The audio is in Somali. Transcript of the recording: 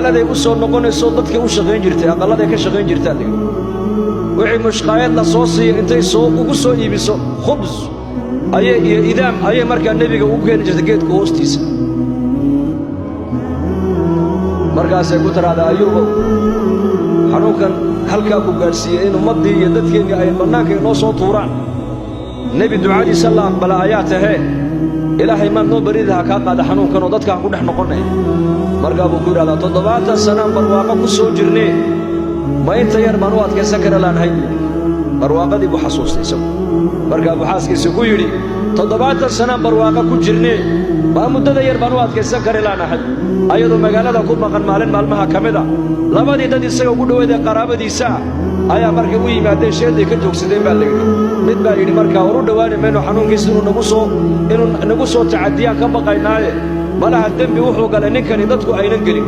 Magaaladay u soo noqonayso, dadkay u shaqayn jirtay, aqalladay ka shaqayn jirtaa la yidhi. Wixii mushqaayad la soo siiyo, intay soo ugu soo iibiso khubs ayay iyo idaam ayay markaa nebiga ugu keeni jirtay geedka hoostiisa. Markaasay ku tiraahdaa, "Ayuubow, xanuunkan halkaa ku gaadhsiiyey in ummaddii iyo dadkeennii ay bannaanka inoo soo tuuraan, nebi ducadiisa la aqbala ayaa tahee, Ilaahay maad noo baridi ha kaa qaada xanuunkan oo dadka ha ku dhex noqonnay." Markaa buu ku yidhahdaa, 70 sanaan barwaaqo ku soo jirnee, ma inta yar baan u adkaysan kara laanahay?" Buu yidhi. Barwaaqadii buu xasuustay isagu. Markaa buu xaaskiisa ku yidhi, 70 sanaan barwaaqo ku jirnee, maa muddada yar baan u adkaysan kari laanahay? Ayadoo magaalada ku maqan, maalin maalmaha ka mid a, labadii dad isaga ugu dhoweed ee qaraabadiisa ah ayaa markay u yimaadeen sheeday ka joogsadeen baa la yidhi. Mid baa yidhi markaa, "War, u dhowaani mayno, xanuunkiisa inuu nagu soo tacadiyaan ka baqaynaaye. Malaha dembi wuxuu galay ninkani dadku aynan gelin."